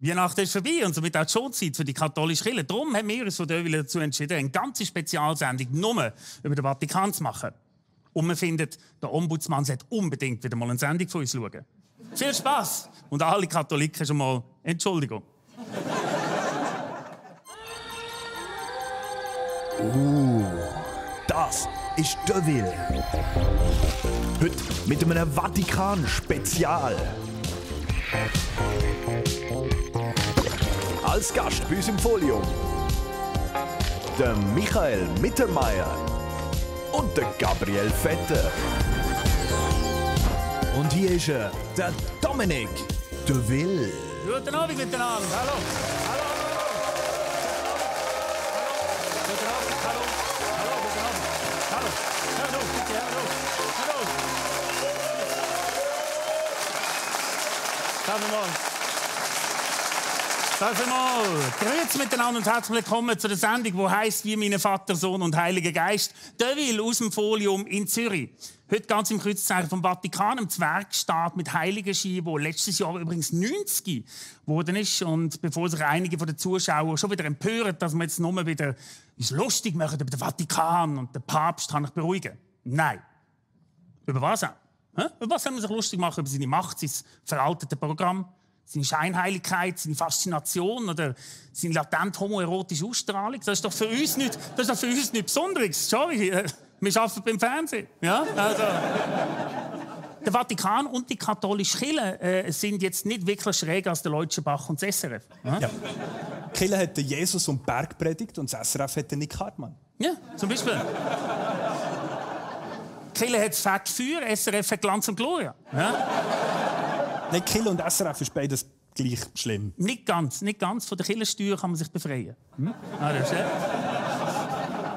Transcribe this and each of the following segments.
Weihnachten ist vorbei und somit auch die Schonzeit für die katholische Kirche. Darum haben wir uns von Döville dazu entschieden, eine ganze Spezialsendung nur über den Vatikan zu machen. Und wir finden, der Ombudsmann sollte unbedingt wieder mal eine Sendung von uns schauen. Viel Spass! Und alle Katholiken schon mal Entschuldigung. Das ist Döville. Heute mit einem Vatikan-Spezial. Als Gast bei uns im Folium der Michael Mittermeier und der Gabriel Vetter. Und hier ist er, der Dominik Döville. Guten Abend miteinander. Hallo. Hallo. Guten Abend. Hallo. Hallo. Guten Abend. Hallo. Hallo. Bitte, hallo. Hallo. Schauen wir mal. Schauen mal. Grüezi miteinander und herzlich willkommen zu der Sendung, die heisst «Wie mein Vater, Sohn und Heiliger Geist». Döville aus dem Folium in Zürich. Heute ganz im Kreuzzeichen vom Vatikan, im Zwergstaat mit Heiligenschein, der letztes Jahr übrigens 90 geworden ist. Und bevor sich einige von den Zuschauern schon wieder empören, dass wir jetzt nur wieder uns lustig machen über den Vatikan und den Papst, kann ich beruhigen. Nein. Über was auch? Über was haben wir sich lustig machen? Über seine Macht, sein veraltetes Programm, seine Scheinheiligkeit, seine Faszination oder seine latent homoerotische Ausstrahlung? Das ist doch für uns nichts Besonderes. Sorry. Wir arbeiten beim Fernsehen. Ja? Also, der Vatikan und die katholische Kirche sind jetzt nicht wirklich schräg als der Leutschenbach und das SRF. Ja? Ja. Die Kirche hat Jesus und Bergpredigt und das SRF hat Nick Hartmann. Ja, zum Beispiel. Die Kirche hat das Fett für, SRF hat Glanz und Gloria. Ja? Nein, Kirche und SRF ist beides gleich schlimm. Nicht ganz. Von der Kirchensteuer kann man sich befreien. Ah, das ist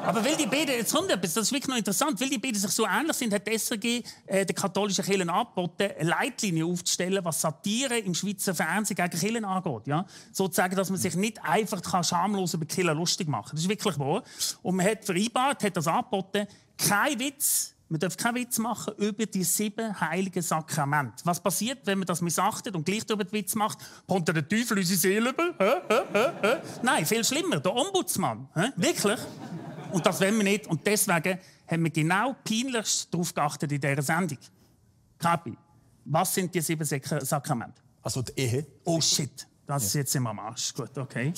aber weil die beiden, jetzt kommt etwas, das ist wirklich noch interessant, weil die beiden sich so ähnlich sind, hat die SRG der katholischen Kirche angeboten, eine Leitlinie aufzustellen, was Satire im Schweizer Fernsehen gegen Kirchen angeht. Ja? Sozusagen, dass man sich nicht einfach schamlos über die Kirche lustig machen kann. Das ist wirklich wahr. Und man hat vereinbart, hat das angeboten, kein Witz. Man darf keinen Witz machen über die 7 heiligen Sakramente. Was passiert, wenn man das missachtet und gleich darüber den Witz macht? Kommt der Teufel unsere Seele über? Nein, viel schlimmer. Der Ombudsmann. Wirklich. Und das wollen wir nicht. Und deswegen haben wir genau peinlichst darauf geachtet in dieser Sendung. Kapi, was sind die 7 Sakramente? Also die Ehe. Oh shit, das ist jetzt immer am Arsch. Gut, okay.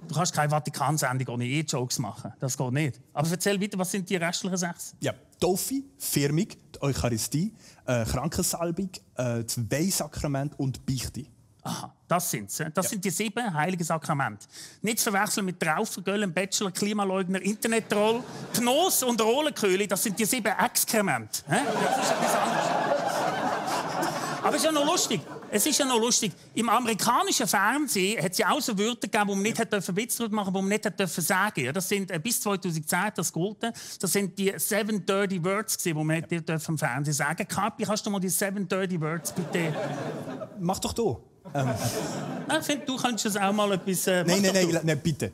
Du kannst keine Vatikan-Sendung ohne Ehe-Jokes machen. Das geht nicht. Aber erzähl weiter, was sind die restlichen 6? Ja, Taufe, Firmung, die Eucharistie, Krankensalbung, das Weihsakrament und Beichte. Aha, das sind's. Das sind die 7 heiligen Sakramente. Nicht zu verwechseln mit Traufer, Göllen, Bachelor, Klimaleugner, Internet-Troll, Gnos und Rollenköhle. Das sind die 7 Exkremente. Das ist etwas anderes. Aber es ist ja noch lustig. Im amerikanischen Fernsehen hat es ja auch so Wörter gegeben, wo man nicht Witz darüber machen durfte, wo man nicht sagen durfte. Das sind bis 2010 das gegolten. Das sind die 7 Dirty Words, die man nicht im Fernsehen sagen durfte. Kapi, kannst du mal die 7 Dirty Words bitte? Mach doch du. Ich finde, du könntest es auch mal etwas... Nein, bitte.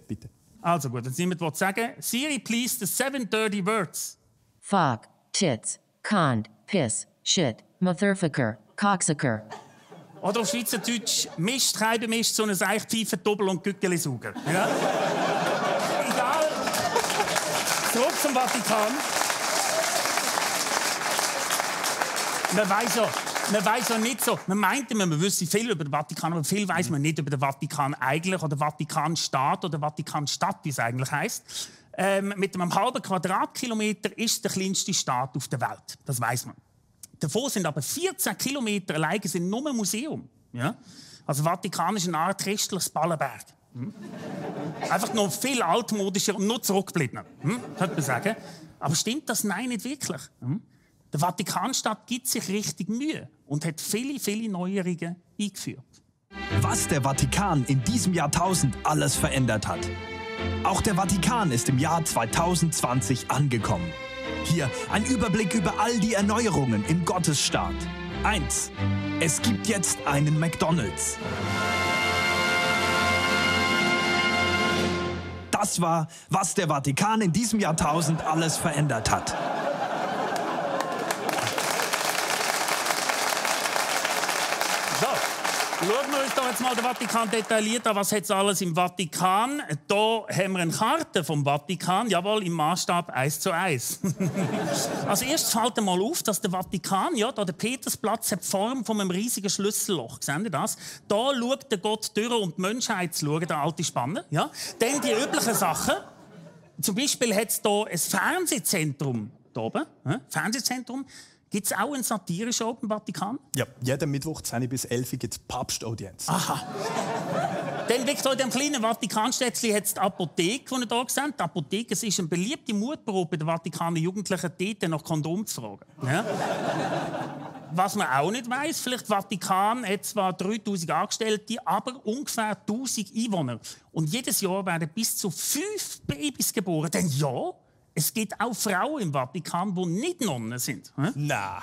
Also gut, wenn jemand sagen Siri, please, the 7 dirty words. Fuck, tits, cunt, piss, shit, motherfucker, cocksucker. Oder auf Schweizerdeutsch Mist, Treibemist, so ein Eichpfeifer, Doppel- und Gückelisuger. Ja? Egal. Zurück zum Vatikan. Man weiss ja nicht so. Man meint immer, man wüsste viel über den Vatikan, aber viel weiss man nicht über den Vatikan eigentlich oder Vatikanstaat oder Vatikanstadt, wie es eigentlich heisst. Mit einem halben Quadratkilometer ist es der kleinste Staat auf der Welt. Das weiss man. Davon sind aber 14 Kilometer alleine sind nur ein Museum. Ja? Also Vatikan ist eine Art christliches Ballenberg. Einfach noch viel altmodischer und noch zurückgeblieben. Könnte man sagen. Aber stimmt das? Nein, nicht wirklich. Der Vatikanstaat gibt sich richtig Mühe und hat viele Neuerungen eingeführt. Was der Vatikan in diesem Jahrtausend alles verändert hat. Auch der Vatikan ist im Jahr 2020 angekommen. Hier ein Überblick über all die Erneuerungen im Gottesstaat. 1. Es gibt jetzt einen McDonald's. Das war, was der Vatikan in diesem Jahrtausend alles verändert hat. So, schauen wir uns doch jetzt mal den Vatikan detailliert an. Was hat es alles im Vatikan? Hier haben wir eine Karte vom Vatikan, jawohl, im Maßstab 1:1. Als erstes fällt einmal auf, dass der Vatikan, ja, da der Petersplatz, hat die Form von einem riesigen Schlüsselloch. Sehen Sie das? Da schaut der Gott durch und die Menschheit zu schauen, der alte Spanner. Ja? Dann die üblichen Sachen. Zum Beispiel hat es hier ein Fernsehzentrum. Hier oben. Fernsehzentrum. Gibt es auch einen satirischen Ort im Vatikan? Ja, jeden Mittwoch 10 bis 11 gibt es Papstaudienz. Aha. Dann wirklich in diesem kleinen Vatikanstädtchen hat es die Apotheke, die ihr hier seht. Die Apotheke ist eine beliebte Mutprobe bei den Vatikaner Jugendlichen, dort nach Kondom zu fragen. Ja? Was man auch nicht weiss, vielleicht der Vatikan hat zwar 3000 Angestellte, aber ungefähr 1000 Einwohner. Und jedes Jahr werden bis zu 5 Babys geboren. Denn ja, es gibt auch Frauen im Vatikan, die nicht Nonnen sind. Nein.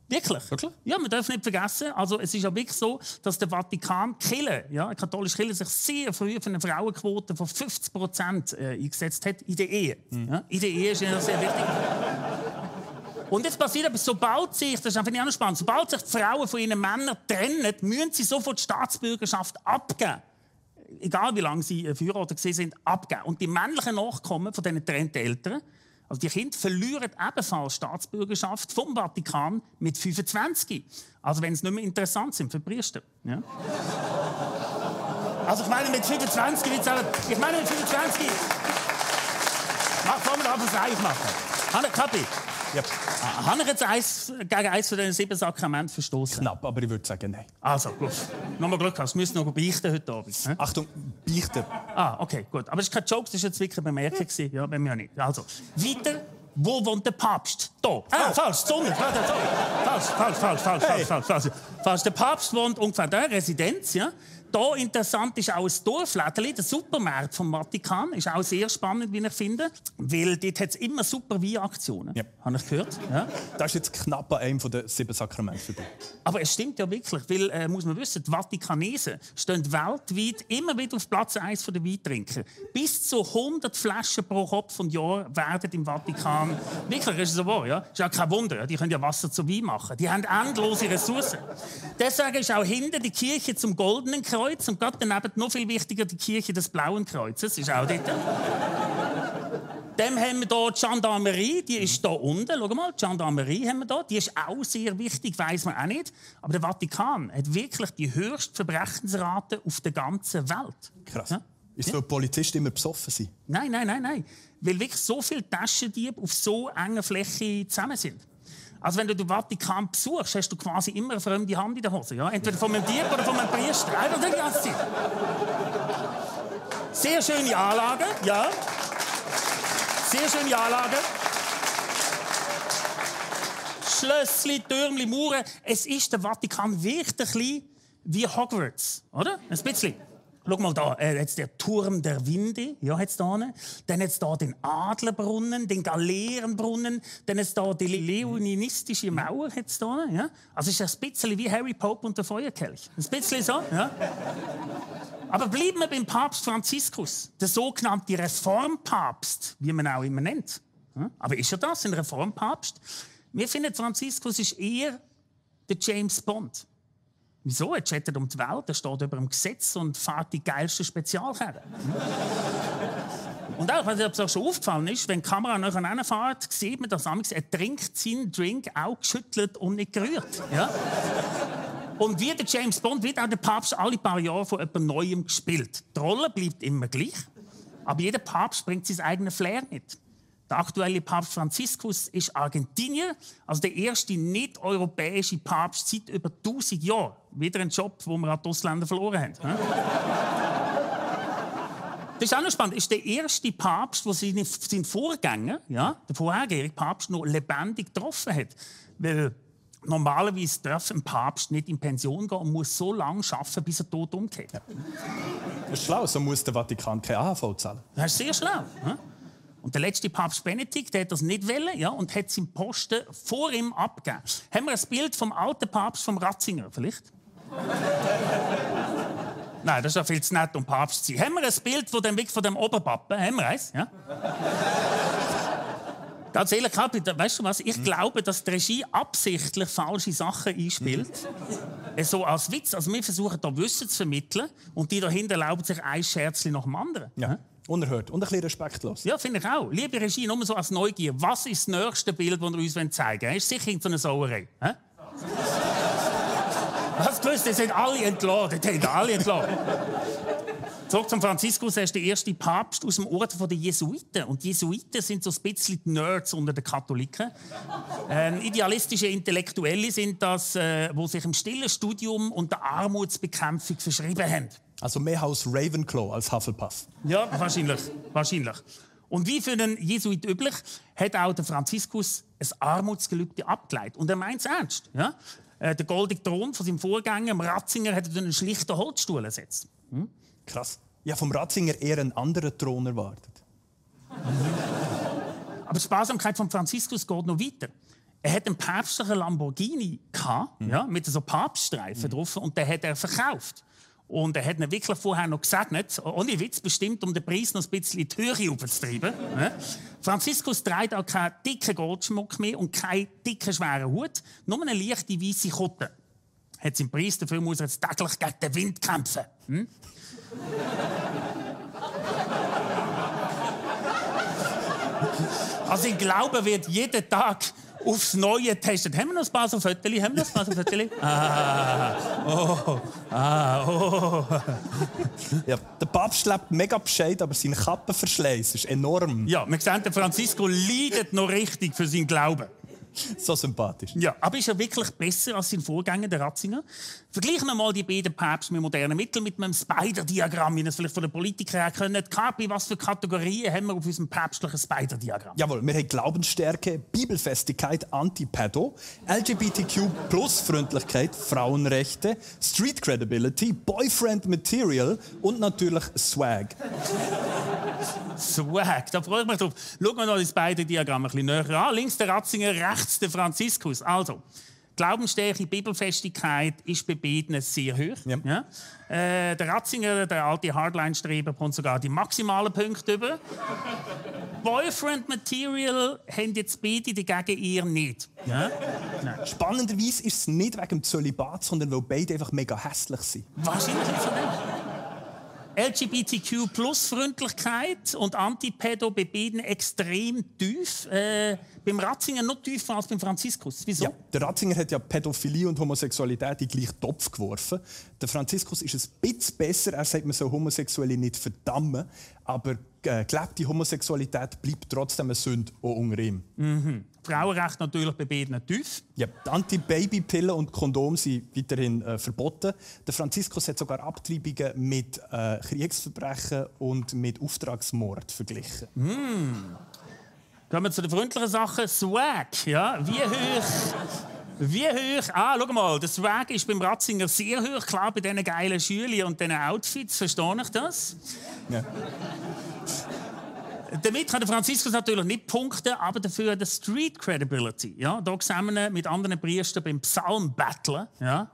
Wirklich? Wirklich? Ja, man darf nicht vergessen, also es ist ja wirklich so, dass der Vatikan, die Kirche, ja, die katholische Kirche, sich sehr früh für eine Frauenquote von 50% eingesetzt hat in der Ehe. Ja, in der Ehe ist ja sehr wichtig. Und jetzt passiert aber, sobald sich, das finde ich auch noch spannend, sobald sich die Frauen von ihren Männern trennen, müssen sie sofort die Staatsbürgerschaft abgeben. Egal wie lange sie verheiratet sind, abgeben. Und die männlichen Nachkommen von diesen getrennten Eltern, also die Kinder, verlieren ebenfalls Staatsbürgerschaft vom Vatikan mit 25. Also wenn sie nicht mehr interessant sind für die Priester. Ja? Also ich meine mit 25 wird es ich meine mit 25. Wollen wir da was reich machen? Kapi. Ja. Habe ich jetzt gegen eins von diesen 7 Sakramenten verstoßen? Knapp, aber ich würde sagen, nein. Also, gut. Nochmal Glück hast. Du müsst noch beichten heute Abend. Achtung, beichten. Okay, gut. Aber das ist kein Joke, das war jetzt wirklich eine Bemerkung. Ja, bei mir nicht. Also, weiter. Wo wohnt der Papst? Hier. Falsch, Sonne. Falsch. Der Papst wohnt ungefähr da, Residenz, ja. Da interessant ist auch ein Dorflädeli, der Supermarkt vom Vatikan. Ist auch sehr spannend, wie ich finde. Weil dort hat es immer super Weinaktionen. Ja. Habe ich gehört? Ja. Das ist jetzt knapp an einem der 7 Sakramente vorbei. Aber es stimmt ja wirklich, weil, muss man wissen, die Vatikanesen stehen weltweit immer wieder auf Platz 1 der Weintrinker. Bis zu 100 Flaschen pro Kopf und Jahr werden im Vatikan... Wirklich, ist so wahr, ja? Ist ja kein Wunder, ja? Die können ja Wasser zu Wein machen. Die haben endlose Ressourcen. Deswegen ist auch hinter die Kirche zum Goldenen Kreuz und gerade daneben noch viel wichtiger die Kirche des Blauen Kreuzes. Ist auch dort. Dann haben wir hier die Gendarmerie, die ist hier unten. Schau mal, die Gendarmerie haben wir hier. Die ist auch sehr wichtig, weiss man auch nicht. Aber der Vatikan hat wirklich die höchste Verbrechensrate auf der ganzen Welt. Krass. Ja? Ist es, weil Polizisten immer besoffen sind? Nein. Weil wirklich so viele Taschendiebe auf so enger Fläche zusammen sind. Also wenn du den Vatikan besuchst, hast du quasi immer eine fremde Hand in der Hose. Ja? Entweder von einem Dieb oder von einem Priester. Einfach die ganze Zeit. Sehr schöne Anlage, ja. Sehr schöne Anlage. Schlössli, Türmli, Mauern. Es ist der Vatikan wirklich wie Hogwarts, oder? Ein bisschen. Schau mal da, jetzt der Turm der Winde, ja, hat's da hinten. Dann hat's da den Adlerbrunnen, den Galeerenbrunnen, dann hat's da die leoninistische Mauer, hat's da hinten, ja. Also es ist ein bisschen wie Harry Potter und der Feuerkelch. Ein bisschen so, ja. Aber bleiben wir beim Papst Franziskus, der sogenannte Reformpapst, wie man auch immer nennt. Ja? Aber ist er das, ein Reformpapst? Wir finden, Franziskus ist eher der James Bond. Wieso? Er chattet um die Welt, er steht über dem Gesetz und fährt die geilsten Spezialkerren. Und auch, was euch schon aufgefallen ist, wenn die Kamera nachher hinfährt, sieht man, dass er trinkt seinen Drink auch geschüttelt und nicht gerührt. Ja? Und wie der James Bond wird auch der Papst alle paar Jahre von jemand Neuem gespielt. Die Rolle bleibt immer gleich, aber jeder Papst bringt sein eigenes Flair mit. Der aktuelle Papst Franziskus ist Argentinier, also der erste nicht-europäische Papst seit über 1000 Jahren. Wieder ein Job, den wir an die Ausländer verloren haben. Das ist auch noch spannend. Das ist der erste Papst, der seinen Vorgänger, ja, der vorhergehende Papst, noch lebendig getroffen hat. Weil normalerweise darf ein Papst nicht in Pension gehen und muss so lange arbeiten, bis er tot umkehrt. Ja. Das ist schlau, so muss der Vatikan keine AHV zahlen. Das ist sehr schlau. Ja? Und der letzte Papst Benedikt, der hat das nicht wollen, ja, und hat seinen Posten vor ihm abgegeben. Haben wir ein Bild vom alten Papst vom Ratzinger, vielleicht? Nein, das ist ja viel zu nett, um Papst zu sein. Haben wir ein Bild von dem Oberpappen? Haben wir eins? Ja? Ganz ehrlich, weißt du was? Ich glaube, dass die Regie absichtlich falsche Sachen einspielt. So als Witz. Also wir versuchen da Wissen zu vermitteln und die dahinter erlauben sich ein Scherzchen nach dem anderen. Ja. Unerhört und ein bisschen respektlos. Ja, finde ich auch. Liebe Regie, nur so als Neugier. Was ist das nächste Bild, das ihr uns zeigen wollt? Ist sicher so eine Sauerei. Was gewusst, die sind alle entladen. Die haben alle entladen. Zurück zum Franziskus. Er ist der erste Papst aus dem Orden der Jesuiten. Und die Jesuiten sind so ein bisschen die Nerds unter den Katholiken. Idealistische Intellektuelle sind das, die sich im stillen Studium und der Armutsbekämpfung verschrieben haben. Also mehr Haus Ravenclaw als Hufflepuff. Ja, wahrscheinlich. Und wie für einen Jesuit üblich, hat auch der Franziskus ein Armutsgelübde abgeleitet. Und er meint es ernst. Ja? Der goldene Thron von seinem Vorgänger, Ratzinger, hat einen schlichten Holzstuhl ersetzt. Krass. Ja, vom Ratzinger eher einen anderen Thron erwartet. Aber die Sparsamkeit von Franziskus geht noch weiter. Er hat einen päpstlichen Lamborghini gehabt, ja, mit so Papststreifen drauf, und den hat er verkauft. Und er hat ihn wirklich vorher noch gesegnet, ohne Witz, bestimmt, um den Preis noch ein bisschen in die Höhe aufzutreiben. Franziskus trägt auch keinen dicken Goldschmuck mehr und keinen dicken, schweren Hut, nur eine leichte weiße Kutte. Hat seinen Preis, dafür muss er jetzt täglich gegen den Wind kämpfen. Also ich glaube, wird jeden Tag aufs Neue getestet. Haben wir noch ein paar so Fotos? Ja, der Papst lebt mega bescheiden, aber sein Kappenverschleiß ist enorm. Ja, wir sehen, der Franzisco leidet noch richtig für seinen Glauben. So sympathisch. Ja, aber ist er wirklich besser als sein Vorgänger, der Ratzinger? Vergleichen wir mal die beiden Päpste mit modernen Mitteln, mit einem Spider-Diagramm, wie ihr es vielleicht von den Politikern her kennt. Kapi, was für Kategorien haben wir auf unserem päpstlichen Spider-Diagramm? Jawohl, wir haben Glaubensstärke, Bibelfestigkeit, Anti-Pedo, LGBTQ+-Freundlichkeit, Frauenrechte, Street Credibility, Boyfriend Material und natürlich Swag. Swag, da freue ich mich drauf. Schauen wir noch das Spider-Diagramm ein bisschen näher an. Links der Ratzinger, rechts der Franziskus. Also, Glaubensstärke, Bibelfestigkeit ist bei beiden sehr hoch. Ja. Ja? Der Ratzinger, der alte Hardline-Streber, kommt sogar die maximalen Punkte über. Boyfriend Material haben jetzt beide dagegen eher nicht. Ja? Spannenderweise ist es nicht wegen dem Zölibat, sondern weil beide einfach mega hässlich sind. Wahrscheinlich von dem. LGBTQ+-Freundlichkeit und Anti-Pedo bei beiden extrem tief. Beim Ratzinger noch tiefer als beim Franziskus. Wieso? Ja, der Ratzinger hat ja Pädophilie und Homosexualität in den gleichen Topf geworfen. Der Franziskus ist ein bisschen besser. Er sagt, man soll Homosexuelle nicht verdammen. Aber gelebte Homosexualität bleibt trotzdem eine Sünde, auch unter ihm. Frauenrecht natürlich bei beiden tief. Ja, die Anti-Baby-Pillen und Kondome sind weiterhin verboten. Der Franziskus hat sogar Abtreibungen mit Kriegsverbrechen und mit Auftragsmord verglichen. Kommen wir zu den freundlichen Sachen. Swag, ja, wie hoch? Schau mal, der Swag ist beim Ratzinger sehr hoch. Klar, bei diesen geilen Schülern und diesen Outfits, verstehe ich das? Ja. Damit kann der Franziskus natürlich nicht punkten, aber dafür die Street Credibility. Ja, da sehen wir mit anderen Priestern beim Psalm battlen. Ja.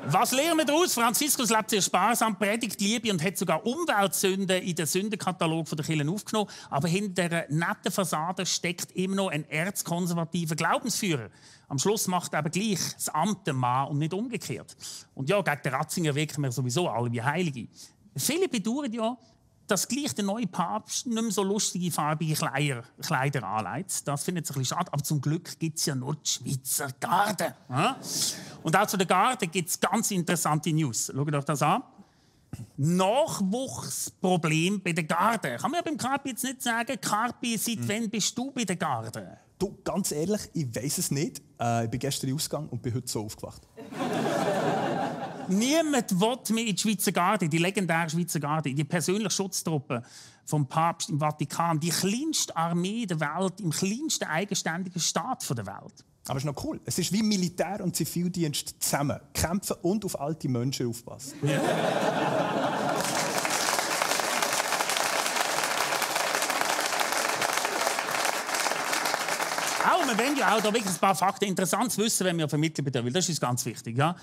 Was lernen wir daraus? Franziskus lebt sehr sparsam, predigt Liebe und hat sogar Umweltsünden in den Sündenkatalog der Kirche aufgenommen. Aber hinter dieser netten Fassade steckt immer noch ein erzkonservativer Glaubensführer. Am Schluss macht eben gleich das Amt der Mann und nicht umgekehrt. Und ja, gegen den Ratzinger wirken wir sowieso alle wie Heilige. Viele bedauern ja, dass gleich der neue Papst nicht mehr so lustige, farbige Kleider anlegt. Das findet sich ein bisschen schade. Aber zum Glück gibt es ja noch die Schweizer Garde. Ja? Und auch zu der Garde gibt es ganz interessante News. Schaut euch das an. Nachwuchsproblem bei der Garde. Kann man ja beim Carpi jetzt nicht sagen, Carpi, seit wann bist du bei der Garde? Du, ganz ehrlich, ich weiss es nicht. Ich bin gestern in Ausgang und bin heute so aufgewacht. Niemand will mehr in die Schweizer Garde, die legendäre Schweizer Garde, die persönliche Schutztruppe vom Papst im Vatikan, die kleinste Armee der Welt, im kleinsten eigenständigen Staat der Welt. Aber es ist noch cool. Es ist wie Militär und Zivildienst zusammen. Kämpfen und auf alte Menschen aufpassen. Ja. Auch wir wollen ja auch da wirklich ein paar Fakten interessant zu wissen, wenn wir vermitteln dürfen. Das ist uns ganz wichtig. Ja?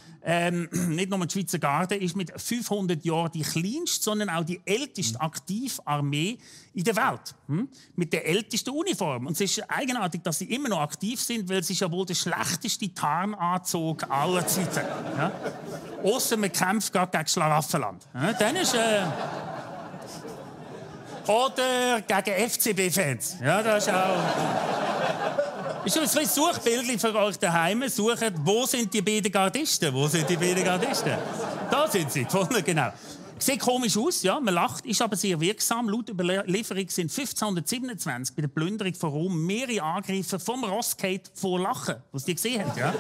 Nicht nur die Schweizer Garde ist mit 500 Jahren die kleinste, sondern auch die älteste Aktivarmee in der Welt. Mit der ältesten Uniform. Und es ist eigenartig, dass sie immer noch aktiv sind, weil es ist ja wohl der schlechteste Tarnanzug aller Zeiten. Ja? Ausser man kämpft gerade gegen Schlaraffenland. Ja? Dann ist... Oder gegen FCB-Fans. Ja, das ist auch... Ist ein bisschen Suchbildchen für euch daheim. Sucht, wo sind die beiden Gardisten? Wo sind die beiden Gardisten? Da sind sie, gefunden, genau. Sieht komisch aus, ja, man lacht, ist aber sehr wirksam. Laut Überlieferung sind 1527 bei der Plünderung von Rom mehrere Angriffe vom Rossgate vor Lachen, was die gesehen haben. Ja.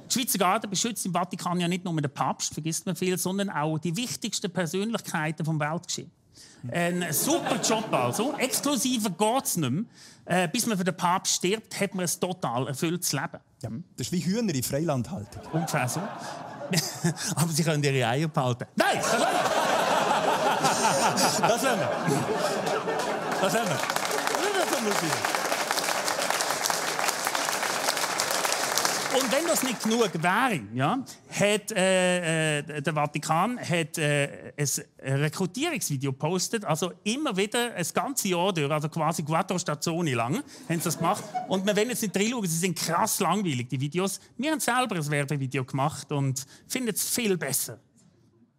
Die Schweizer Garde beschützt im Vatikan ja nicht nur den Papst, vergisst man viel, sondern auch die wichtigsten Persönlichkeiten vom Weltgeschehen. Ein super Job also. Exklusiver geht es nicht mehr. Bis man für den Papst stirbt, hat man ein total erfülltes Leben. Ja, das ist wie Hühner in Freilandhaltung. Ungefähr so. Aber sie können ihre Eier behalten. Nein, das lassen wir. Das lassen wir. Das lassen wir. Und wenn das nicht genug wäre, ja, hat der Vatikan hat, ein Rekrutierungsvideo gepostet, also immer wieder ein ganzes Jahr durch, also quasi 4 Stationen lang, haben sie das gemacht. Und wir wollen jetzt nicht reinschauen, sie sind krass langweilig, die Videos. Wir haben selber ein Werbevideo gemacht und finden es viel besser.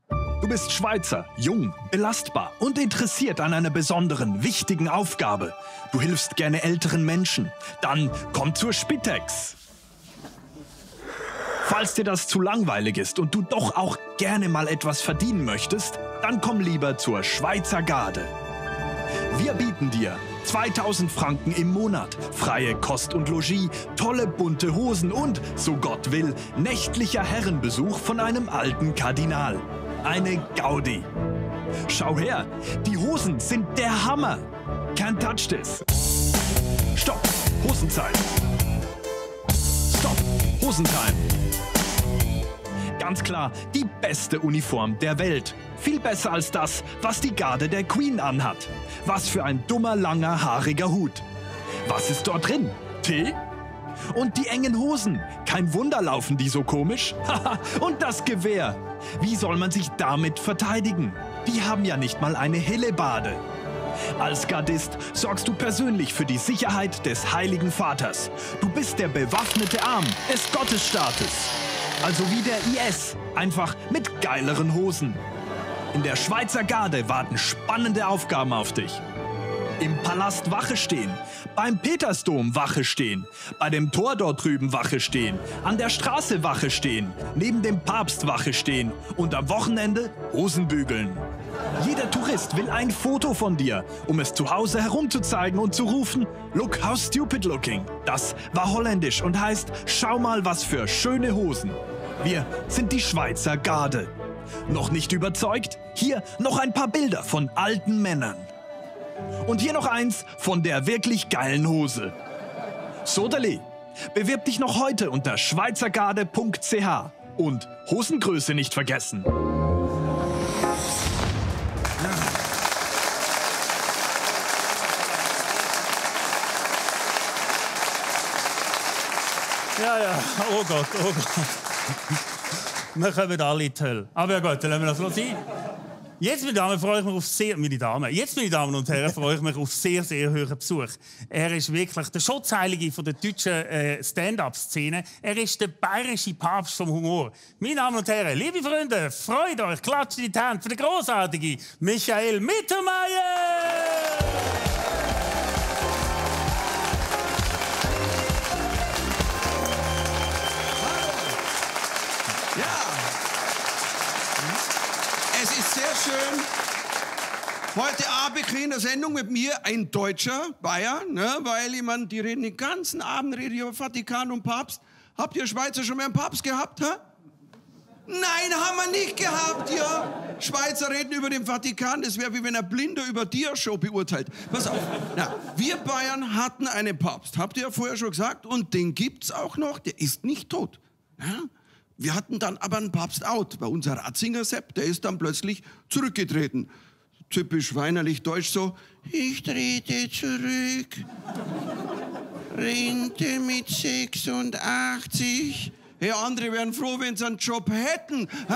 Du bist Schweizer, jung, belastbar und interessiert an einer besonderen, wichtigen Aufgabe. Du hilfst gerne älteren Menschen. Dann komm zur Spitex. Falls dir das zu langweilig ist und du doch auch gerne mal etwas verdienen möchtest, dann komm lieber zur Schweizer Garde. Wir bieten dir 2000 Franken im Monat, freie Kost und Logis, tolle bunte Hosen und, so Gott will, nächtlicher Herrenbesuch von einem alten Kardinal. Eine Gaudi. Schau her, die Hosen sind der Hammer. Can't touch this. Stopp, Hosenzeit. Stopp, Hosentime. Ganz klar, die beste Uniform der Welt. Viel besser als das, was die Garde der Queen anhat. Was für ein dummer, langer, haariger Hut. Was ist dort drin? Tee? Und die engen Hosen. Kein Wunder laufen die so komisch. Und das Gewehr. Wie soll man sich damit verteidigen? Die haben ja nicht mal eine Hellebarde. Als Gardist sorgst du persönlich für die Sicherheit des Heiligen Vaters. Du bist der bewaffnete Arm des Gottesstaates. Also wie der IS, einfach mit geileren Hosen. In der Schweizer Garde warten spannende Aufgaben auf dich. Im Palast Wache stehen, beim Petersdom Wache stehen, bei dem Tor dort drüben Wache stehen, an der Straße Wache stehen, neben dem Papst Wache stehen und am Wochenende Hosen bügeln. Jeder Tourist will ein Foto von dir, um es zu Hause herumzuzeigen und zu rufen, "Look how stupid looking." Das war holländisch und heißt, schau mal, was für schöne Hosen. Wir sind die Schweizer Garde. Noch nicht überzeugt? Hier noch ein paar Bilder von alten Männern. Und hier noch eins von der wirklich geilen Hose. Soderli, bewirb dich noch heute unter schweizergarde.ch und Hosengröße nicht vergessen. Ja, oh Gott, oh Gott. Wir kommen alle in die Hölle. Aber ja gut, dann lassen wir das noch sein. Jetzt, meine Damen, freue ich mich auf Jetzt, meine Damen und Herren, freue ich mich auf sehr, sehr hohen Besuch. Er ist wirklich der Schutzheilige von der deutschen Stand-up-Szene. Er ist der bayerische Papst vom Humor. Meine Damen und Herren, liebe Freunde, freut euch, klatscht in die Hände für den großartigen Michael Mittermeier! Es ist sehr schön. Heute Abend in der Sendung mit mir ein Deutscher, Bayer, ne? Weil jemand, die reden den ganzen Abend über Vatikan und Papst. Habt ihr Schweizer schon mal einen Papst gehabt, hä? Nein, haben wir nicht gehabt, ja. Schweizer reden über den Vatikan, das wäre wie wenn ein Blinder über Dia-Show beurteilt. Pass auf, na, wir Bayern hatten einen Papst, habt ihr ja vorher schon gesagt, und den gibt's auch noch, der ist nicht tot. Ja? Wir hatten dann aber einen Papst-out. Bei unser Ratzinger Sepp, der ist dann plötzlich zurückgetreten. Typisch weinerlich deutsch so, ich trete zurück. Rente mit 86. Hey, andere wären froh, wenn sie einen Job hätten. Hä?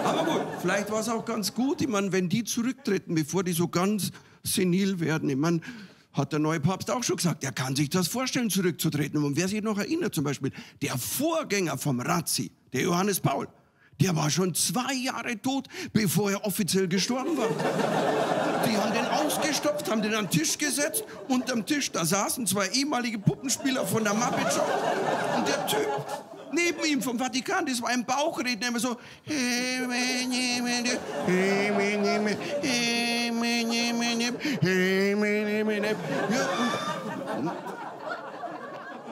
Aber gut, vielleicht war es auch ganz gut, ich meine, wenn die zurücktreten, bevor die so ganz senil werden. Ich meine, hat der neue Papst auch schon gesagt, er kann sich das vorstellen, zurückzutreten. Und wer sich noch erinnert, zum Beispiel, der Vorgänger vom Razzi, der Johannes Paul, der war schon 2 Jahre tot, bevor er offiziell gestorben war. Die haben den ausgestopft, haben den an den Tisch gesetzt. Unterm Tisch, da saßen 2 ehemalige Puppenspieler von der Muppet Show. Und der Typ neben ihm vom Vatikan, das war ein Bauchredner, immer so.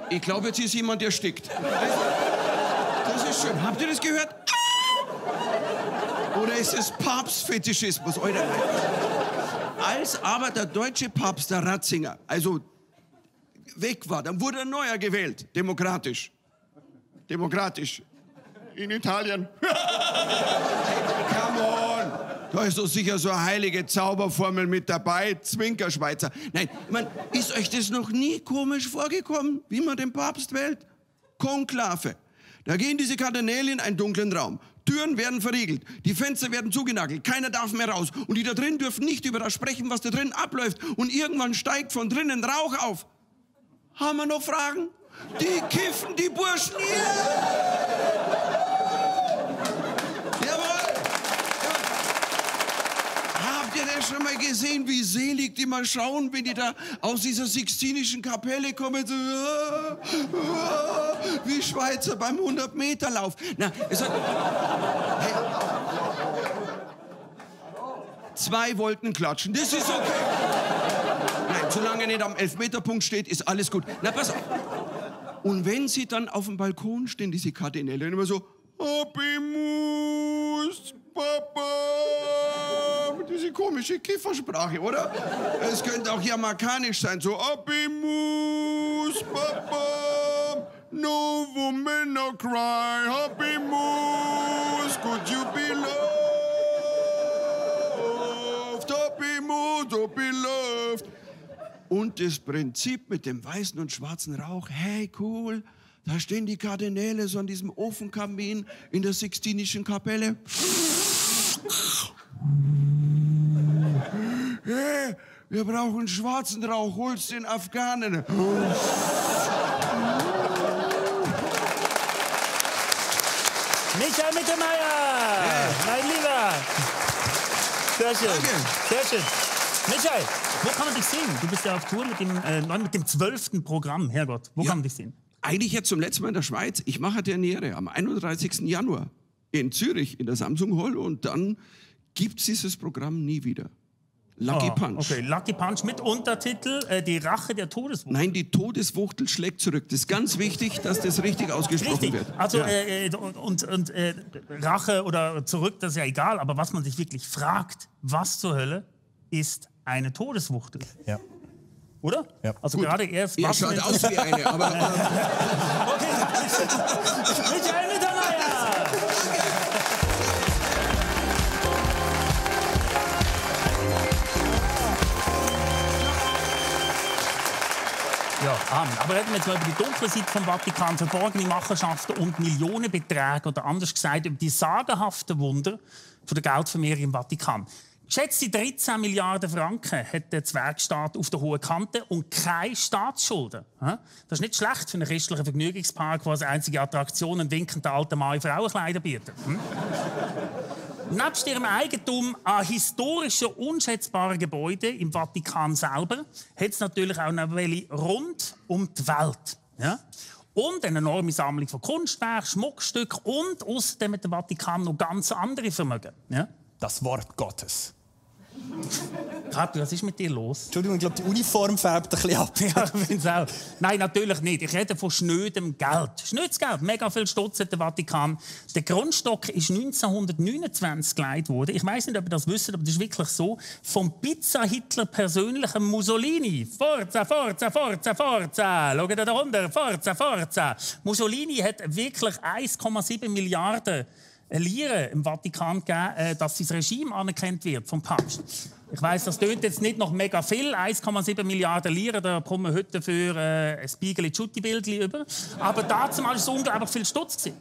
Ich glaube, jetzt ist jemand erstickt. Das ist schön. Habt ihr das gehört? Oder ist es Papstfetischismus? Als aber der deutsche Papst, der Ratzinger, also weg war, dann wurde ein neuer gewählt, demokratisch. Demokratisch. In Italien. Come on. Da ist doch sicher so eine heilige Zauberformel mit dabei, Zwinkerschweizer. Nein, ist euch das noch nie komisch vorgekommen, wie man den Papst wählt? Konklave. Da gehen diese Kardinäle in einen dunklen Raum. Türen werden verriegelt, die Fenster werden zugenagelt, keiner darf mehr raus. Und die da drin dürfen nicht über das sprechen, was da drin abläuft. Und irgendwann steigt von drinnen Rauch auf. Haben wir noch Fragen? Die kiffen, die Burschen hier! Jawohl! Habt ihr das schon mal gesehen, wie selig die mal schauen, wenn die da aus dieser Sixtinischen Kapelle kommen? So, wie Schweizer beim 100-Meter-Lauf. Na, es hat... Hey, 2 wollten klatschen, das ist okay. Nein, solange er nicht am Elfmeterpunkt steht, ist alles gut. Na, pass auf. Und wenn sie dann auf dem Balkon stehen, diese Kardinäle, und immer so, Habemus, Papa, diese komische Kiffersprache, oder? Es könnte auch jamaikanisch sein, so, Habemus, Papa, no woman, no cry, Habemus, could you be loved, Habemus, oh be loved. Und das Prinzip mit dem weißen und schwarzen Rauch, hey, cool, da stehen die Kardinäle so an diesem Ofenkamin in der Sixtinischen Kapelle. Hey, wir brauchen schwarzen Rauch, hol's den Afghanen. Michael Mittermeier, mein Lieber. Sehr schön, sehr schön. Michael, wo kann man dich sehen? Du bist ja auf Tour mit dem 12. Programm, Herrgott. Wo kann man dich sehen? Eigentlich jetzt zum letzten Mal in der Schweiz. Ich mache Derniere am 31. Januar in Zürich in der Samsung Hall und dann gibt es dieses Programm nie wieder. Lucky Punch. Okay, Lucky Punch mit Untertitel Die Rache der Todeswuchtel. Nein, die Todeswuchtel schlägt zurück. Das ist ganz wichtig, dass das richtig ausgesprochen wird. Also, Rache oder zurück, das ist ja egal. Aber was man sich wirklich fragt, was zur Hölle ist eine Todeswuchtel? Ja. Oder? Ja. Also gerade erst... Ja, schaut aus wie eine, aber... Okay, Michael Mittermeier! Ja, Amen. Aber reden wir jetzt mal über die dunkle Seite vom Vatikan, verborgene Machenschaften und Millionenbeträge, oder anders gesagt, über die sagenhaften Wunder von der Geldvermehrung im Vatikan. Geschätzte 13 Milliarden Franken hat der Zwergstaat auf der hohen Kante und keine Staatsschulden. Das ist nicht schlecht für einen christlichen Vergnügungspark, der als einzige Attraktion einen winkenden alten Mann in Frauenkleider bietet. Nebst ihrem Eigentum an historischen, unschätzbaren Gebäuden im Vatikan selber hat es natürlich auch noch welche rund um die Welt. Ja? Und eine enorme Sammlung von Kunstwerken, Schmuckstücken und außerdem mit dem Vatikan noch ganz andere Vermögen. Ja? Das Wort Gottes. Kapi, was ist mit dir los? Entschuldigung, ich glaube, die Uniform färbt ein bisschen ab. Ja, ich finde es auch. Nein, natürlich nicht. Ich rede von schnödem Geld. Schnödes Geld. Mega viel Stutz hat der Vatikan. Der Grundstock ist 1929 gelegt worden. Ich weiss nicht, ob ihr das wisst, aber das ist wirklich so. Vom Pizza-Hitler persönlichen Mussolini. Forza, Forza, Forza, Forza. Schaut ihr da runter? Forza, Forza. Mussolini hat wirklich 1,7 Milliarden eine Lire im Vatikan gegeben, dass sein Regime anerkannt wird vom Papst. Ich weiss, das tönt jetzt nicht noch mega viel, 1,7 Milliarden Lire, da kommen wir heute für ein Spiegel-Schutti-Bildchen über. Aber dazu war es unglaublich viel Stutz gewesen.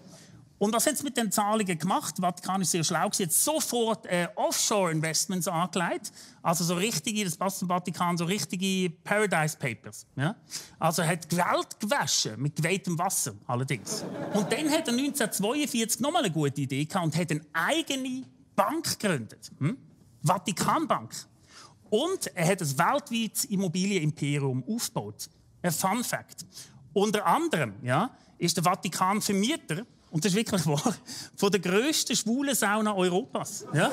Und was haben sie mit den Zahlungen gemacht? Der Vatikan ist sehr schlau. Sie hat sofort Offshore-Investments angelegt. Also so richtige, das passt zum Vatikan, so richtige Paradise Papers. Ja? Also er hat Geld gewaschen, mit geweitem Wasser allerdings. Und dann hat er 1942 nochmal eine gute Idee gehabt und hat eine eigene Bank gegründet. Vatikanbank. Und er hat ein weltweites Immobilienimperium aufgebaut. Ein Fun Fact. Unter anderem ist der Vatikan Vermieter, und das ist wirklich wahr, von der grössten schwulen Sauna Europas. Ja?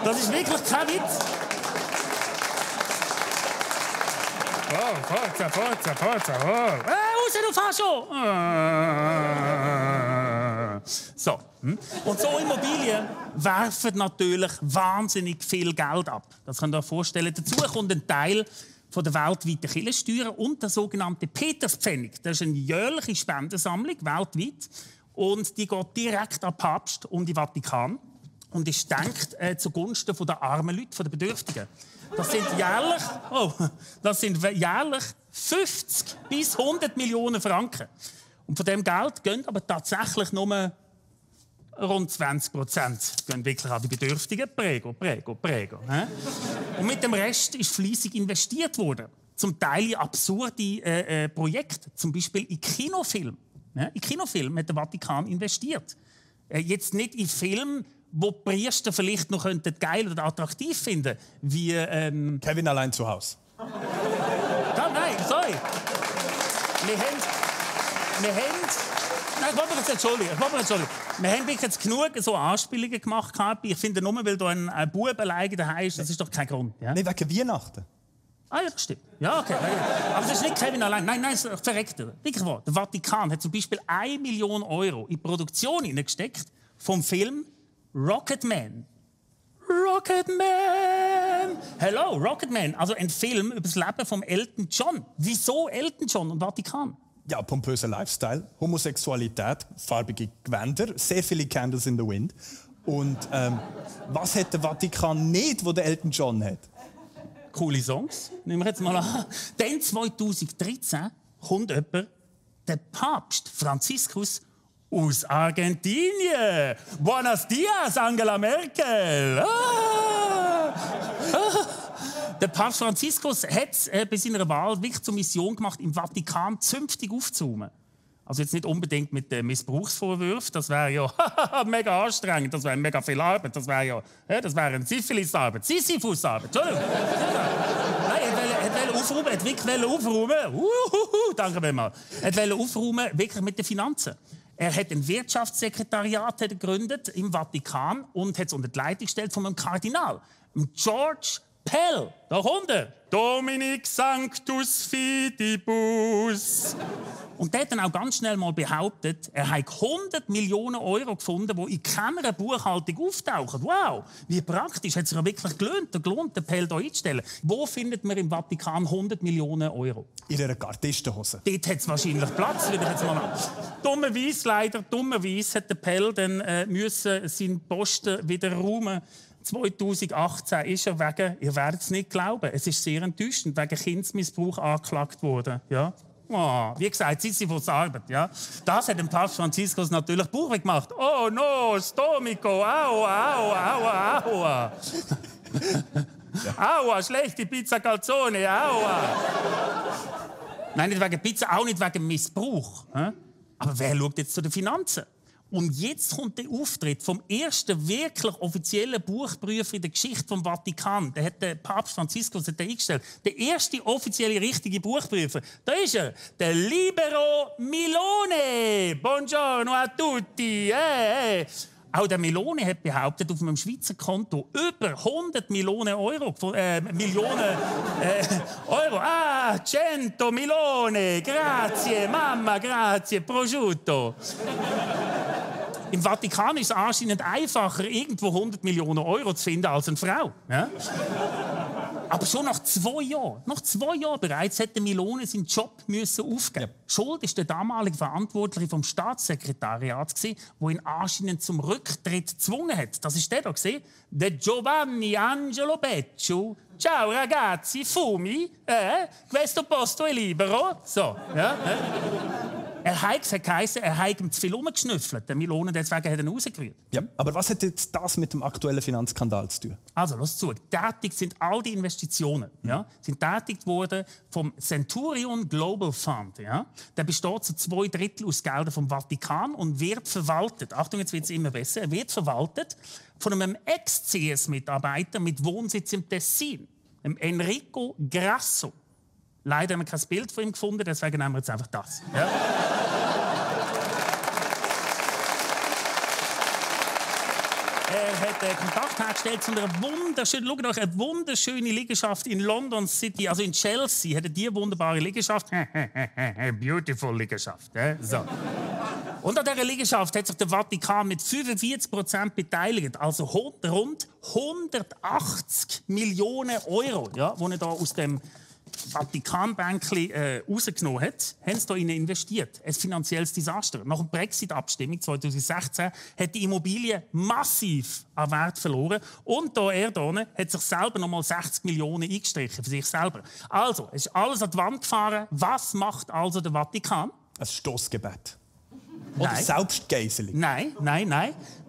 Das ist wirklich kein Witz. Oh, forza, forza, forza. Oh. Raus, du Fascho! So. Und so Immobilien werfen natürlich wahnsinnig viel Geld ab. Das könnt ihr euch vorstellen. Dazu kommt ein Teil von der weltweiten Kirchensteuer und der sogenannte Peterspfennig. Das ist eine jährliche Spendensammlung weltweit und die geht direkt an den Papst und den Vatikan und ist gedacht zugunsten der armen Leute, der Bedürftigen. Das sind jährlich 50 bis 100 Millionen Franken. Und von dem Geld gehen aber tatsächlich nur rund 20% gehen wirklich an die Bedürftigen. Prego. Und mit dem Rest ist fleissig investiert worden. Zum Teil in absurde Projekte, zum Beispiel in Kinofilm. Ja, in Kinofilm hat der Vatikan investiert. Jetzt nicht in Filme, wo die Priester vielleicht noch geil oder attraktiv finden wie Kevin allein zu Hause. Nein, sorry. Ich wollte mich entschuldigen. Wir haben jetzt genug so Anspielungen gemacht. Ich finde, nur weil du ein Bub alleine daheim ist, das ist doch kein Grund. Ja? Nein, wegen Weihnachten. Ah ja, das stimmt. Ja, okay. Aber das ist nicht Kevin allein. Nein, es ist verreckt. Wirklich wahr. Der Vatikan hat zum Beispiel 1 Million Euro in die Produktion hineingesteckt vom Film Rocketman. Rocketman! Hello, Rocketman. Also ein Film über das Leben von Elton John. Wieso Elton John und Vatikan? Ja, pompöser Lifestyle, Homosexualität, farbige Gewänder, sehr viele Candles in the Wind. Und was hat der Vatikan nicht, wo der Elton John hat? Coole Songs, nehmen wir jetzt mal an. Dann 2013 kommt jemand, der Papst Franziskus aus Argentinien. Buenos dias, Angela Merkel. Der Papst Franziskus hat es bei seiner Wahl wirklich zur Mission gemacht, im Vatikan zünftig aufzuzoomen. Also jetzt nicht unbedingt mit Missbrauchsvorwürfen, das wäre ja mega anstrengend, das wäre mega viel Arbeit, das wäre eine Syphilisarbeit, Sisyphusarbeit. Entschuldigung. Nein, er wollte wirklich aufräumen. Danke vielmals. Er wollte aufräumen wirklich mit den Finanzen. Er hat ein Wirtschaftssekretariat gegründet im Vatikan und hat es unter die Leitung gestellt von einem Kardinal, George Pell. Da kommt er. Dominic Sanctus Fidibus. Und der hat dann auch ganz schnell mal behauptet, er habe 100 Millionen Euro gefunden, die in keiner Buchhaltung auftauchen. Wow, wie praktisch. Hat es sich ja wirklich gelohnt, den Pell hier einzustellen. Wo findet man im Vatikan 100 Millionen Euro? In einer Gardistenhose. Dort hat es wahrscheinlich Platz. Dummerweise hat der Pell dann müssen seinen Posten wieder räumen. 2018 ist er wegen, ihr werdet es nicht glauben, es ist sehr enttäuschend, wegen Kindesmissbrauch angeklagt worden. Ja? Oh, wie gesagt, Sisyphus-Arbeit. Ja? Das hat dem Papst Franziskus natürlich Buch gemacht. Oh no, Stomico, aua. Aua, schlechte Pizza Calzone, aua. Nein, nicht wegen Pizza, auch nicht wegen Missbrauch. Aber wer schaut jetzt zu den Finanzen? Und jetzt kommt der Auftritt vom ersten wirklich offiziellen Buchprüfer in der Geschichte vom Vatikan. Der hat der Papst Franziskus eingestellt. Der erste offizielle richtige Buchprüfer. Da ist er, der Libero Milone. Buongiorno a tutti. Auch der Milone hat behauptet, auf einem Schweizer Konto über 100 Millionen Euro. Euro. 100 Milone. Grazie, Mama, grazie, prosciutto. Im Vatikan ist es anscheinend einfacher, irgendwo 100 Millionen Euro zu finden als eine Frau. Ja? Aber schon nach 2 Jahren bereits hätte Milone seinen Job aufgeben. Ja. Schuld ist der damalige Verantwortliche vom Staatssekretariat, der ihn anscheinend zum Rücktritt gezwungen hat. Das ist der hier, der Giovanni Angelo Becciu. Ciao ragazzi, fumi? Questo posto è libero? So, ja. Er hat ihm zu viel rumgeschnüffelt. Der Milone, deswegen hat er ihn rausgerührt. Ja, aber was hat jetzt das mit dem aktuellen Finanzskandal zu tun? Also, lass zu. Tätig sind all die Investitionen. Ja, sind tätigt worden vom Centurion Global Fund. Ja. Der besteht zu 2/3 aus Geldern vom Vatikan und wird verwaltet. Achtung, jetzt wird es immer besser. Er wird verwaltet von einem Ex-CS-Mitarbeiter mit Wohnsitz im Tessin, dem Enrico Grasso. Leider haben wir kein Bild von ihm gefunden, deswegen nehmen wir jetzt einfach das. Ja. Er hat Kontakt hergestellt zu einer wunderschöne Liegenschaft in London City, also in Chelsea. Hat er diese wunderbare Liegenschaft. Beautiful Liegenschaft. So. Und an dieser Liegenschaft hat sich der Vatikan mit 45% beteiligt, also rund 180 Millionen Euro, ja, die er da aus dem Vatikanbänkli rausgenommen hat, haben sie hier investiert. Ein finanzielles Desaster. Nach der Brexit-Abstimmung 2016 hat die Immobilie massiv an Wert verloren. Und Erdogan hat sich selber noch mal 60 Millionen eingestrichen für sich selber. Also, es ist alles an die Wand gefahren. Was macht also der Vatikan? Ein Stossgebet. Oder Selbstgeiselung. Nein.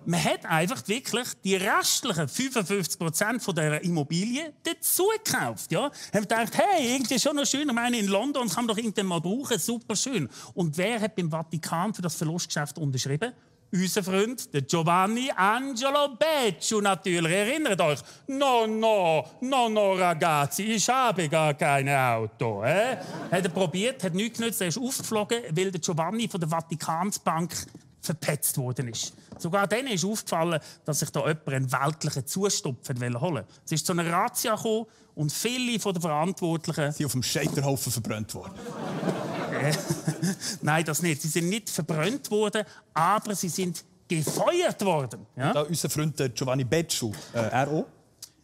Man hat einfach wirklich die restlichen 55% von dieser Immobilie dazu gekauft. Ja? Haben gedacht, hey, irgendwie schon noch schön. Ich meine, in London kann man doch irgendwann mal brauchen. Super schön. Und wer hat beim Vatikan für das Verlustgeschäft unterschrieben? Unser Freund, der Giovanni Angelo Becciu natürlich. Erinnert euch? No, ragazzi, ich habe gar kein Auto. Hat er probiert, hat nichts genützt, er ist aufgeflogen, weil der Giovanni von der Vatikansbank verpetzt worden ist. Sogar denen ist aufgefallen, dass sich da jemand einen weltlichen Zustupf holen wollte. Es ist zu einer Razzia gekommen und viele von den Verantwortlichen sind auf dem Scheiterhaufen verbrannt worden. Nein, das nicht. Sie sind nicht verbrannt worden, aber sie sind gefeuert worden. Ja? Da unser Freund Giovanni Becciu, er auch?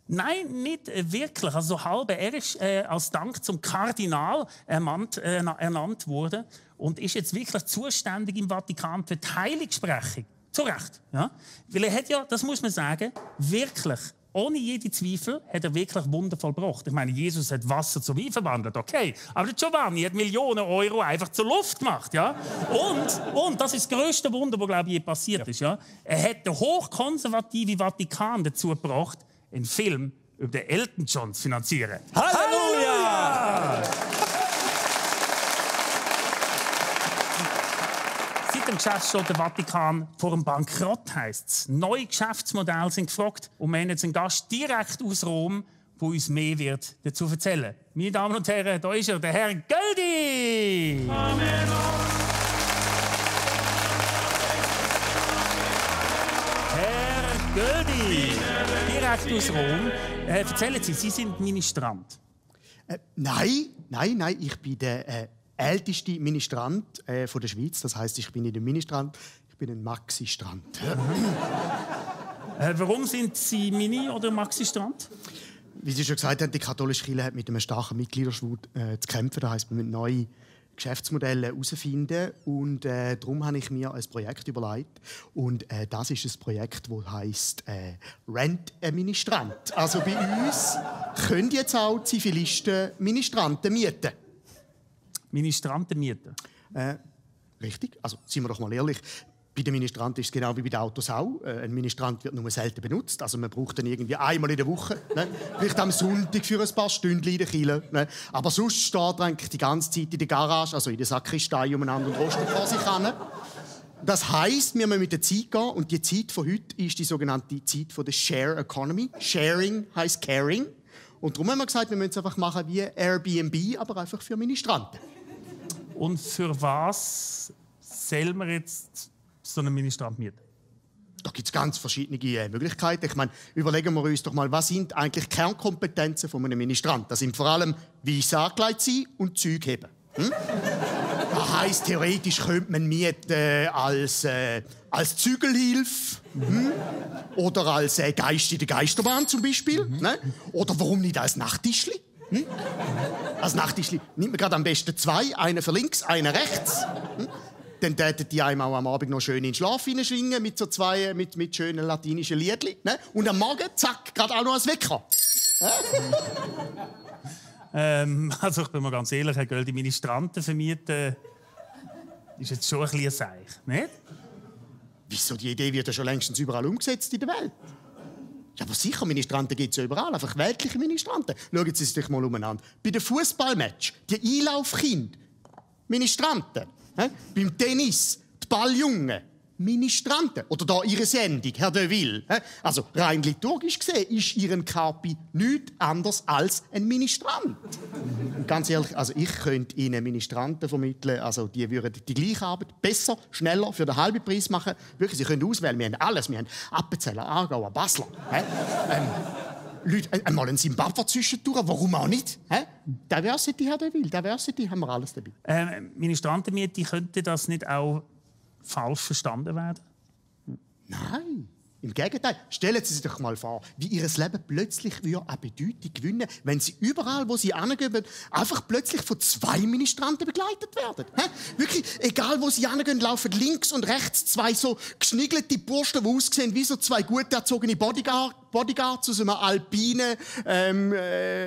Nein, nicht wirklich. Also so halb. Er ist als Dank zum Kardinal ernannt worden und ist jetzt wirklich zuständig im Vatikan für die Heiligsprechung. Zu Recht. Ja? Weil er hat ja, das muss man sagen, wirklich, ohne jede Zweifel, hat er wirklich Wunder vollbracht. Ich meine, Jesus hat Wasser zu Wein verwandelt, okay. Aber der Giovanni hat Millionen Euro einfach zur Luft gemacht. Ja? Und das ist das grösste Wunder, das, glaube ich, je passiert ist. Ja? Er hat den hochkonservativen Vatikan dazu gebracht, einen Film über den Elton John zu finanzieren. Halleluja! Seit dem Geschäft steht der Vatikan vor dem Bankrott, heisst es. Neue Geschäftsmodelle sind gefragt und wir haben jetzt einen Gast direkt aus Rom, der uns mehr wird dazu erzählen. Meine Damen und Herren, da ist er, der Herr Göldi! Amen. Herr Göldi, direkt aus Rom. Erzählen Sie, Sie sind Ministrant. Nein, ich bin der älteste Ministrant von der Schweiz. Das heisst, ich bin nicht ein Ministrant, ich bin ein Maxistrant. Warum sind Sie Mini- oder Maxistrant? Wie Sie schon gesagt haben, die katholische Kirche hat mit einem starken Mitgliederschwund zu kämpfen. Das heisst, wir müssen neue Geschäftsmodelle herausfinden. Und darum habe ich mir ein Projekt überlegt. Und das ist ein Projekt, das heisst Rent a Ministrant. Also bei uns können jetzt auch Zivilisten Ministranten mieten. Ministranten mieten? Richtig. Also, seien wir doch mal ehrlich. Bei den Ministranten ist es genau wie bei den Autos auch. Ein Ministrant wird nur selten benutzt. Also man braucht ihn irgendwie einmal in der Woche. Ne? Vielleicht am Sonntag für ein paar Stunden in der Kirche. Ne? Aber sonst steht er eigentlich die ganze Zeit in der Garage, also in der Sakristei umeinander und rostet vor sich hin. Das heisst, wir müssen mit der Zeit gehen. Und die Zeit von heute ist die sogenannte Zeit von der Share Economy. Sharing heisst Caring. Und darum haben wir gesagt, wir müssen es einfach machen wie Airbnb, aber einfach für Ministranten. Und für was soll man jetzt so einen Ministrant mieten? Da gibt es ganz verschiedene Möglichkeiten. Ich meine, überlegen wir uns doch mal, was sind eigentlich Kernkompetenzen von einem Ministrant? Das sind vor allem weiss angelegt sein und Zeug heben. Das heisst, theoretisch könnte man mieten als Zügelhilfe. Oder als Geist in der Geisterbahn zum Beispiel. Ne? Oder warum nicht als Nachttischli? Als Nachttischli nimmt man gerade am besten 2, einen für links, einen rechts. Dann täten die einem auch am Abend noch schön in den Schlaf hineinschwingen mit so 2 mit schönen latinischen Liedli. Ne? Und am Morgen, zack, gerade auch noch als Wecker. Also ich bin mal ganz ehrlich, Herr Göll, die Ministranten vermieten ist jetzt schon ein bisschen Seich, nicht? Wieso? Die Idee wird ja schon längstens überall umgesetzt in der Welt. Ja, aber sicher, Ministranten gibt es ja überall, einfach weltliche Ministranten. Schauen Sie sich mal umeinander. Bei den Fußballmatch, die Einlaufkinder, Ministranten. Beim Tennis, die Balljungen, Ministranten. Oder da Ihre Sendung, Herr de Ville. Also rein liturgisch gesehen ist Ihren Kapi nichts anderes als ein Ministrant. Und ganz ehrlich, also ich könnte Ihnen Ministranten vermitteln, also die würden die gleiche Arbeit besser, schneller, für den halben Preis machen. Wirklich, Sie können auswählen, wir haben alles. Wir haben Appenzeller, Aargauer, Basler. Leute, einmal einen Zimbabwe zwischendurch, warum auch nicht? Diversity, Herr de Ville, Diversity, haben wir alles dabei. Ministrantenmiete, könnte das nicht auch falsch verstanden werden? Nein, im Gegenteil. Stellen Sie sich doch mal vor, wie Ihr Leben plötzlich an Bedeutung gewinnen, wenn Sie überall, wo Sie hingehen, einfach plötzlich von 2 Ministranten begleitet werden. Wirklich, egal wo Sie hingehen, laufen links und rechts 2 so geschniegelte Burschen, die aussehen wie so 2 gut erzogene Bodyguards aus einem alpinen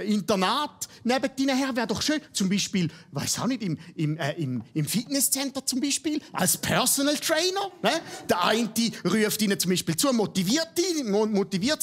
Internat. Neben ihnen her wäre doch schön, zum Beispiel, weiß auch nicht, im Fitnesscenter zum Beispiel, als Personal Trainer. Ne? Der eine ruft ihnen zum Beispiel zu, motiviert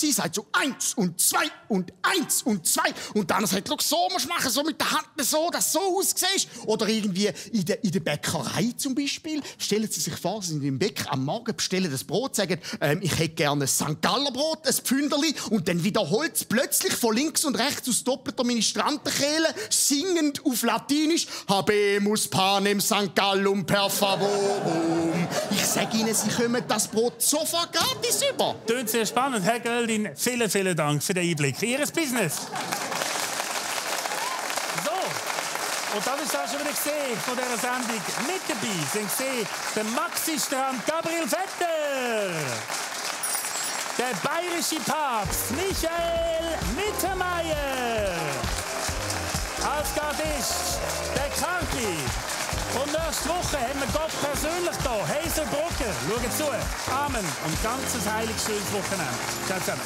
sie, sagt so 1 und 2 und 1 und 2 und dann sagt, so musst du machen, so mit der Hand so, dass so aussieht. Oder irgendwie in der Bäckerei zum Beispiel. Stellen Sie sich vor, Sie sind im Bäcker am Morgen, bestellen das Brot, sagen, ich hätte gerne ein St. Galler Brot, ein Pfünderli, und dann wiederholt es plötzlich von links und rechts aus doppelter Ministrantenkehle, singend auf Latinisch, Habemus panem St. Gallum per favorum. Ich sage Ihnen, Sie kommen das Brot sofort gratis über. Tönt sehr spannend. Herr Göldin, vielen, vielen Dank für den Einblick in Ihres Business. So, und das ist auch schon wieder gesehen von dieser Sendung. Mit dabei sind gesehen der Maxi-Strand Gabriel Vetter, der bayerische Papst Michael Mittermeier, als Gardist der Kranke. Und nächste Woche haben wir Gott persönlich da, Hazel Brucker. Schaut zu. Amen. Und ganzes heiliges schönes Wochenende. Ciao zusammen.